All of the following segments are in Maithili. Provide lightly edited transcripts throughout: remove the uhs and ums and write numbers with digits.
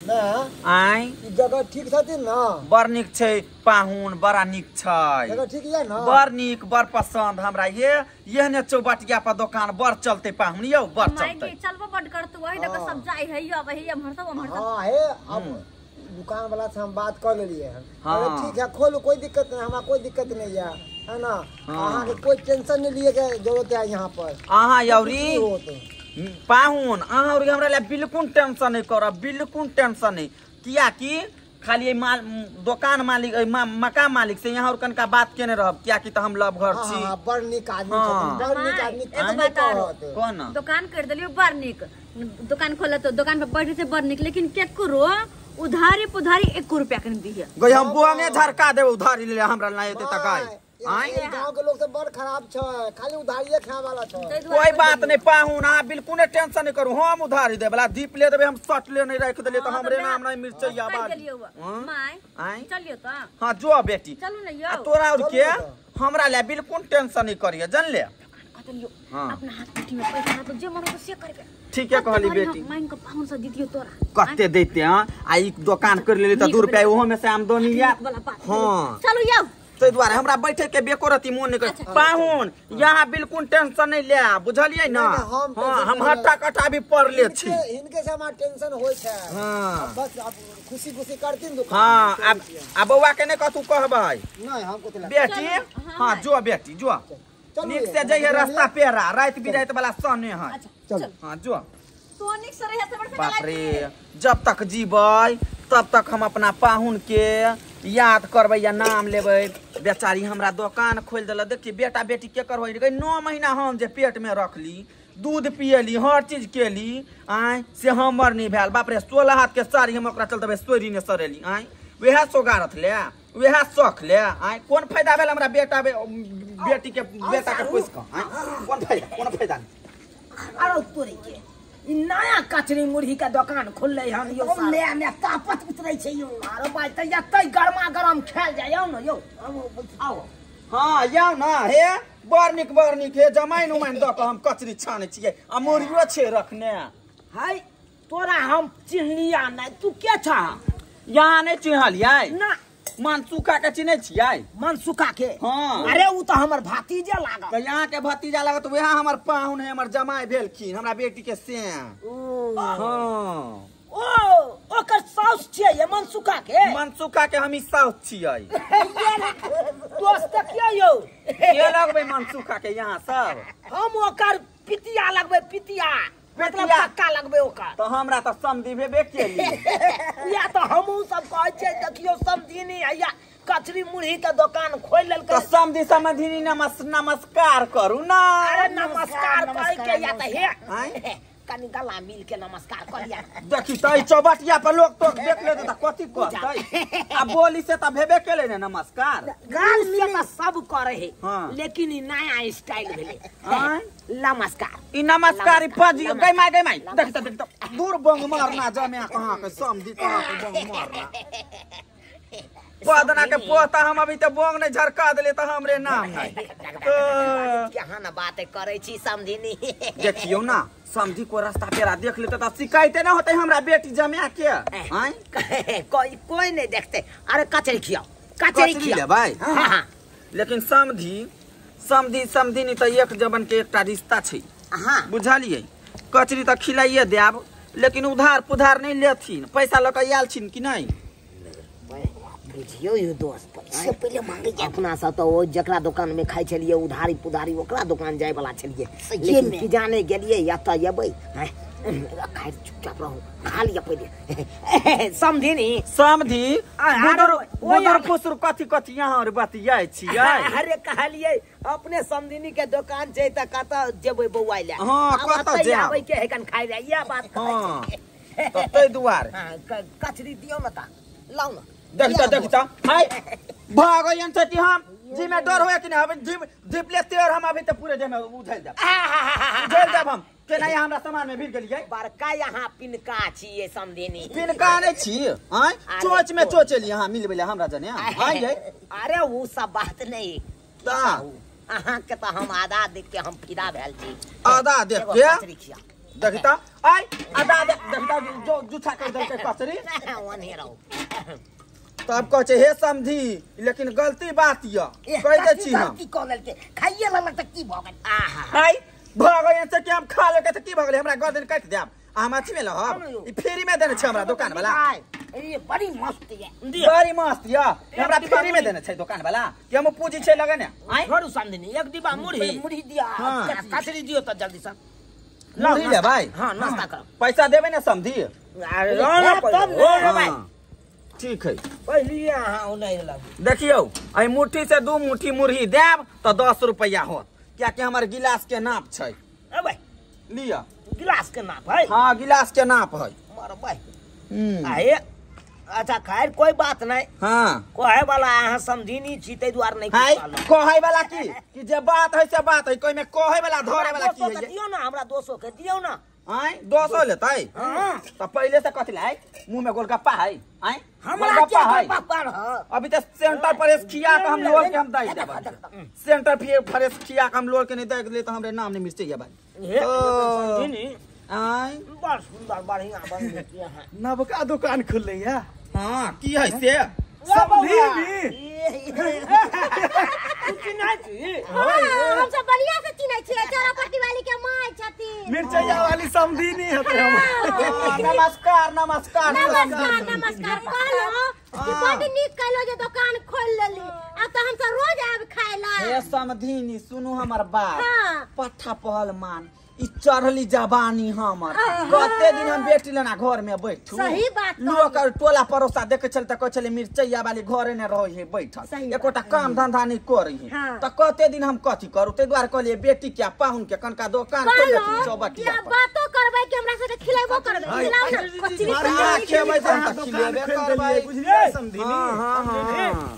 ना आय ई जगह ठीक छथिन ना? बड़ नीक छै पाहुन, बड़ा नीक छै। जगह ठीक या ना? बड़ नीक, बड़ पसंद हमरा। ये एहने चौबटिया पर दोकान बड़ चलते पाहुन यौ, बड़ चलते। चलबो बड करतौ, वही देखो सब जाय है यो वही एम्हर सब ओम्हर सब। हां हे अब दुकान वाला से हम बात कर लेलिए हन। हाँ। ठीक है खोलो, कोई दिक्कत नहीं, हमरा कोई दिक्कत नहीं है, है ना? अहाँ के कोई टेंशन नहीं लिए के जरूरत है यहाँ पर। अहाँ यौरी पाहुन, अहाँ और हमरा ला बिल्कुल टेंशन नहीं करब, बिल्कुल टेंशन नहीं। कियाकि खाली माल दोकान मालिक मकान मालिक से यहाँ और कनका बात केने रहब, कियाकि त हम लव घर छी। हां बड़ नीक आदमी छथिन, बड़ नीक आदमी। एगो बात आरो कोन दुकान कर देलियो, बड़ नीक दुकान खोले तो दुकान पर बैठे से बड़ नीक, लेकिन केकरो उधारी पुधारी 1 रुपया के नहीं दिए। गई हम बुआ झरका देब उधारी ले हमरा ना एते तकाई। आय गांव के लोग सब बड़ खराब छै, खाली उधारिये खाए वाला छै। कोई बात नहीं पाहुन, अहाँ बिल्कुल टेंशन नहीं करू, हम उधारी दे वाला दीप ले देबे, हम शर्ट ले नहीं राख देलिए त हमरे नाम नहीं मिर्चैया बात। My चलियो त। हां जो बेटी चलू न यौ। आ तोरा और के हमरा ले बिल्कुल टेंशन नहीं करिए, जानले? देलियो अपना हाथ मुट्ठी में पैसा तो जे मन हो से करबे। ठीक है कहली बेटी, मांग के पाहुन से दितियो तोरा कते देते। हां आ ई दुकान कर लेली त 2 रुपया ओहो में से आमदनी या। हां चलू यौ, तै दुआरे हमरा बैठे के बेकोरती मोन नहीं कर। पाहुन यहाँ बिल्कुल टेंशन नहीं ले, बुझलिए ना? हां हम हट्टा कट्टा भी पढ़ ले छी, इनके से हमरा टेंशन होय छै। हां बस आप खुशी खुशी करथिन दुकान। हां अब आ बौआ के नहीं कथू कहबै नहीं हमको तो बेटी। हां जो बेटी जो, नीक से जइहे रास्ता पेरा, रात बिरात वाला सने है। चल हां जो तो नीक से रहे से बड़ बाप रे, जब तक जीबै तब तक हम अपना पाहुन के याद करबै या नाम लेबै। बेचारी हमरा दोकान खोलि देलक, देखिए बेटा बेटी के करबै गई 9 महीना हम जे पेट में रखली, दूध पियली, हर चीज केली, आय से हमर नहीं भेल। बाप रे 16 हाथ के साड़ी हम ओकरा चलते सोरी ने सरेली, आय वएह सोगारत ले, वएह शौख ले, आय कोन फायदा भेल हमरा बेटा बेटी के बेटा के पोसि कऽ? आय कोन फायदा, कोन फायदा नहीं। अरे तोरे के ई नया कचरी मुरही के दुकान खुलले हन यौ, ले ने तापत उतरै छै यौ। अरे भाई त एतै गरमा गरम खायल जाय ने यौ। आओ हां याउ ना हे, बड़ नीक हे, जमाइन उमाइन दऽ कऽ हम कचरी छानै छियै आ मुरहियो छै रखने। हाय तोरा हम चिन्हलिया नै, तू के छह? यहाँ नहीं चिन्हलियै ना? मनसुखा के चिन्है छियै? मनसुखा के? हाँ। अरे उ त हमर भतीजा लागत। त यहाँ के भतीजा लागत, वएह हमर पाहुन है, हमर जमाई भेलखिन, हमरा बेटी के से। हाँ ओ ओकर साउस छियै ये मनसुखा के? मनसुखा के हम साउस छियै। दोस्त के यौ के लगबै मनसुखा के यहाँ सब? हम ओकर पितिया लगबै, पितिया मतलब पक्का लगबे ओकर। तो हमरा त समधी भेबे केली। या त हमहू सब कहै छियै देखियौ समधिनी हैया कचरी मुरही के दोकान खोलि लेलकै। त समधी समधिनी नमस्कार करू ना। अरे नमस्कार कहै के या त हे कनी गला मिल के नमस्कार करिया। देखी त ई चौबटिया पर लोग तो देख लेते त कथी कहतै, आ बोली से त भेबे केलै ने नमस्कार। गाल से त सब करे है, लेकिन ई नया स्टाइल भेलै। नमस्कार ई नमस्कार ई पजी गई माय गई माय, देख त देख त दूर बंग मारना जमे कहां के समधी कहां के बंग मारना पदना के पोता। हम अभी त बंग नहीं झरका देले त हमरे नाम नहीं। केहन बात करै छी समधिनी? देखियौ ना समधी को रास्ता पेरा देख लेते त शिकायते न होते हमरा बेटी जमा के। आय कोई कोई नहीं देखते। अरे कचरी खियाओ, कचरी खियाओ भाई। हां लेकिन समधी समधी समधिनी त एक जबन के एकटा रिश्ता छै। हां बुझलियै? कचरी त खिलाइए देब, लेकिन उधार पुधार नहीं लेथिन, पैसा लऽ कऽ आयल छिन कि नहीं? बुझियौ यौ दोस्त, पैसे पहिले मांगे अपना सब त ओ जकरा दुकान में खाइ छलियै उधारी पुधारी ओकरा दुकान जाय वाला छलियै, लेकिन की जाने गेलियै एतऽ एबै। खाइ चुपचाप रहू, खा लिअ पहिले। समधिनी समधी बुदुर बुदुर फुसुर कथी कथी यहाँ और बतियाइ छियै? अरे कहलियै अपने समधिनी के दुकान छै त कतऽ जेबै बौआइ लए? हां कतऽ जायब, आबै के है कन खाइ लए, इएह बात कहै छै। त तै दुआरे हां कचरी दियौ न त लाउ न। देखता देखता हाय भागयन से कि हम जी में डर होय कि नहीं? अभी जीप जीप ले तेर हम अभी त पूरे देह में उझल जाब, उझल जाब हम। केना हमरा सामान में भीड़ गेलियै? बड़का यहाँ पिनका छियै समधिनी। पिनका नहीं छी, आय चोच में चोच एली यहाँ मिलबै ले हमरा जने। आय यै अरे उ सब बात नहीं ता अहाँ के त हम आधा देख के हम फिदा भेल छी। आधा देख के? देखी त आइ आदा देखी त जो जूठा कर देलकै कचरी ओने रहो। तब कहै छै हे समधी लेकिन गलती बात य कहि दै छी हम की कह देलकै खाइए लेलक त की भऽ गेल। आहा हाय भऽ गेल से कि हम खा लेलकै त की भऽ गेलै हमरा गर्दन काटि देब आ हम अथी में रहब ई फ्री में देने छै हमरा दुकान वाला। ए बड़ी मस्त ये बड़ी मस्त य हमरा फ्री में देने छै दुकान वाला कि हम पूंजी छै लगने आइ घरू समधिनी एक डिब्बा मुरही मुरही दिया कचरी दियो त जल्दी से मुरही ले भाई। हां नाश्ता कर पैसा देबे ने समधी। अरे ना भाई ठीक है पहले अहाँ ओनै लागू। देखियौ एहि मुट्ठी से 2 मुट्ठी मुरही देब त 10 रुपया होत कियाकि हमर गिलास के नाप छै। अबे लिअ गिलास के नाप है। हां गिलास के नाप है मार भाई। आए अच्छा खैर कोई बात नहीं। हां कहे वाला अहाँ समझिनी छी तै दुआरे नहीं है कहे वाला की कि जे बात है से बात है कोई में कहे वाला धरे वाला की है। दियो ना हमरा 200 के दियो ना। आय 200 लेतै। हां त पहिले से कथि लाय मुंह में गोलगप्पा है। आय हमरा क्या गोलगप्पा रह अभी त सेंटर पर खिया के हम लोल के हम दई देब। सेंटर फ्रेश खिया के हम लोल के नहीं दे देले त हमरे नाम नहीं मिर्चैया भाई। समझिनी आय बड़ सुंदर बढ़िया बन किया है नवका दुकान खुललै है। हां की है से समधिनी तू चिन्है छी? हां हम सब बढ़िया से चिन्है छी चौरापट्टी वाली के माय छथिन मिर्चैया वाली समधिनी हेतै हम। नमस्कार नमस्कार नमस्कार नमस्कार। कहलो कि बड नीक कहलो जे दुकान खोल लेली आ त हम सब रोज आब खाय ला। हे समधिनी सुनू हमर बात। पट्ठा पहलमान ई चढ़ली जवानी हमर कते दिन हम बेटी लेना घर में बैठू। सही बात लोक टोला पड़ोसा देखे छल त कहै छलै मिर्चैया वाली घरे ने रहै है बैठल एकोटा काम धंधा नहीं करै है त कते दिन हम कथी करू तै दुआरे कहलियै बेटी के पाहुन के कनका दुकान खोल लेथिन चौबटिया पर। बातो करबै कि हमरा सबके खिलेबो करबै? खिलाउ ना कचरी खेबै त खिलेबे करबै बुझलियै समधिनी। हां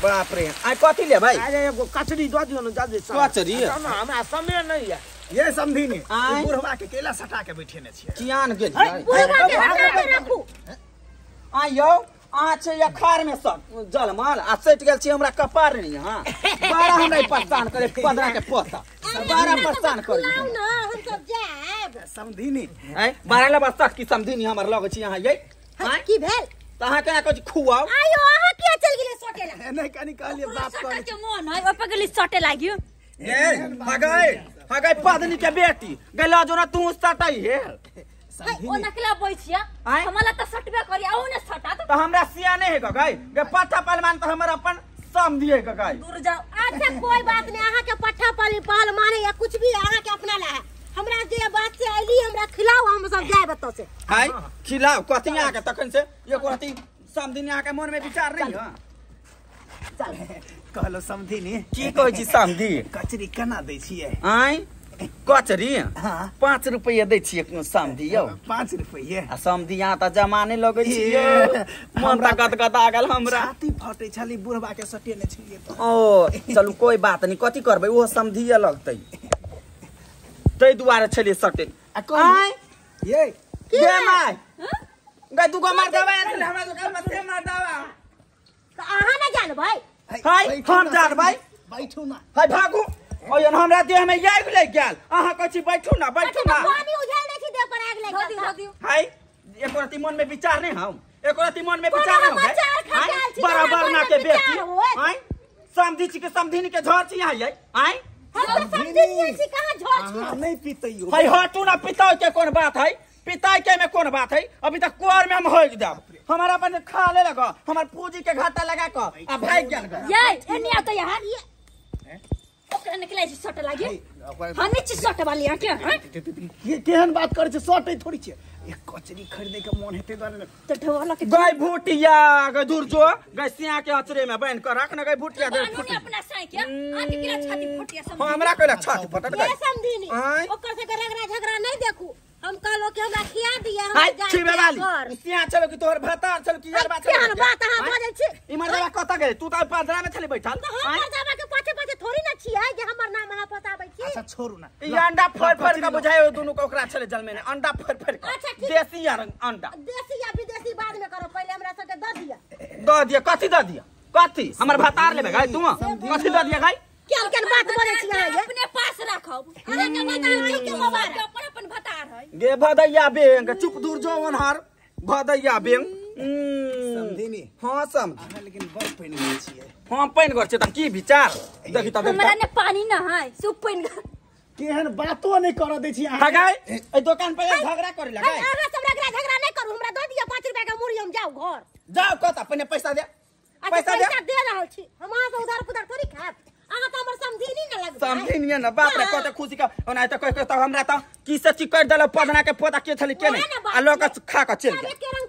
बाप रे आइ कथी लेबै? अरे एगो कचरी दऽ दियौ ने जल्दी से। कचरी ना हमरा समय नहीं है। ये समधिनी बुढ़वा के केला सटा के बैठेने छियै कियान गेलियै बुढ़वा के हटा के राखू। आइ यौ अहाँ छै अखाड़ में सब जलमल आ सटि गेल छी हमरा कपार नहीं। हां बड़ा हमरा परेशान करे 15 के पोता बड़ा परेशान करे। खिलाउ ना हम सब जाएब। समधिनी आइ बारह ला बस की समधिनी हमर लग छी अहाँ यै। आइ की भेल त अहाँ केना कहै छी खुआउ? आइयो अहाँ किया चल गेलियै सटे ला? नहीं कनी कहलियै बात कर के मोन है ओइ पर गेली सटे लागियो। ए हगै हगै पदनी के बेटी गेला जो ना तू सटै हे ओ नकला बोइ छिया हमरा त सटबे करी आउ ने सटा त हमरा सियाने हे गै गे पट्ठा पहलवान त हमर अपन समधिए गै दूर जाओ। अच्छा कोई बात नहीं अहाँ के पट्ठा पहलवान या कुछ भी अहाँ के अपना ला है हमरा जे बात से आइली हमरा खिलाओ हम सब जाए बतो से। हाय खिलाओ कथी अहाँ के तखन से एको रति समधिनी अहाँ के मन में विचार नहीं है। चल कहलो समधिनी की कहै छी समधी? कचरी केना दै छियै? आय कचरी 5 रुपया दै छियै समधी यौ। 5 रुपया आ समधी यहाँ त जमाने लगै छियै मन त गदगदा गेल हमरा छाती फटै छली बुढ़वा के सटेने छियै त। ओ चलू कोई बात नहीं कथी करबै ओहो समधिये लगतै तै दुआरे छलियै सटे। आ आय ये गे my गै दुगो मार देबै हमरा दुकान में से मार देबै त अहाँ ना जानबै? हाय हम जानबै बैठू ना। हाय भागू ओयन हमरा देह में आगि लागि गेल अहाँ कहै छी बैठू ना बैठू ना। पानी उझाल दै छी देह पर आगि लागि गेल। हाय एको रति मन में विचार नहीं हम एको रति मन में विचार नहीं हम बराबर ना के बेटी आय समधी छी के समधिनी के झोर छी यहाँ यै आय हम त समधिनी छी कहां झोर छी? अहाँ नहीं पीतैयो। हाय हटू ना पिताई के कोन बात है पिताई के में कोन बात है अभी तक कुआर में हम होइक देब हमारा अपन खा ले लग हमर पूंजी के घाटा लगा क आ भाग गेल यै एनी आ त यहाँ ओकरा निकलै छी सट लागी हमे छी सट वाली यहाँ के। हां केहन बात करै छै सटै थोड़ी छै एक कचरी खरीदे के मोन हेतै दुआरे त ढोला के गै भूटिया गै दूर जो गै सिया के अचरे में बान्हि क राख न गै भूटिया दे फुट अपना साई के आ के केला छाती फटिया समझ। हां हमरा केला छाती फटत गै समधिनी ओकर से रगड़ा झगड़ा नहीं देखू हम कहलो कि हमरा खिया दिया हम जाय छी वाली सिया चलो कि तोहर भतार चलो कि यार बात केहन बात अहाँ बजै छी? ई मर्दवा कत गेल? तू त पंद्रह में छली बैठल। त हम मर्दवा के पाछे पाछे थोड़ी ना छियै जे हमर नाम अहाँ फसाबै छी। अच्छा छोड़ू ना ई अंडा फोड़ फोड़ के बुझायो दुनू के ओकरा छले जलमे ने अंडा फोड़ फोड़ के देसी यार अंडा देसी या विदेशी बाद में करो पहले हमरा सबके द दिया। द दिया कथी द दिया? कथी हमर भतार लेबे गाय तू कथी द दिया गाय? केहन केहन बात बोलै छी अहाँ? अपने पास राखब अहाँ के भतार छी के मोबाइल अपन अपन भतार गे भदैया बेंग चुप दूर जो अनहार भदैया बेंग। समधिनी। हाँ समझ। अहाँ लेकिन बड़ पानि गर छियै। हम पानि गर छियै त की विचार देखी त हमरा ने पानी न है सुप पानि गर। केहन बातो नहि करऽ दै छी अहाँ। हगाय एहि दोकान पर झगड़ा करे लगा। अहाँ सब झगड़ा झगड़ा नहीं करू, हमरा दऽ दिअ 5 रुपया के मुड़ी, हम जाउ घर। जाउ कत पहिने पैसा दे। पैसा दे। पैसा दे रहल छी हम, अहाँ से उधार पुधार थोड़ी खायब। अहाँ तऽ हमर समधिनी न लगबै। समधिनी न बाप रे कते खुशी के ओना त कह कह त हमरा त की से की कर देलक पदना के पोता के छली के नहीं आ लोग खा के चल गेल। एके रंग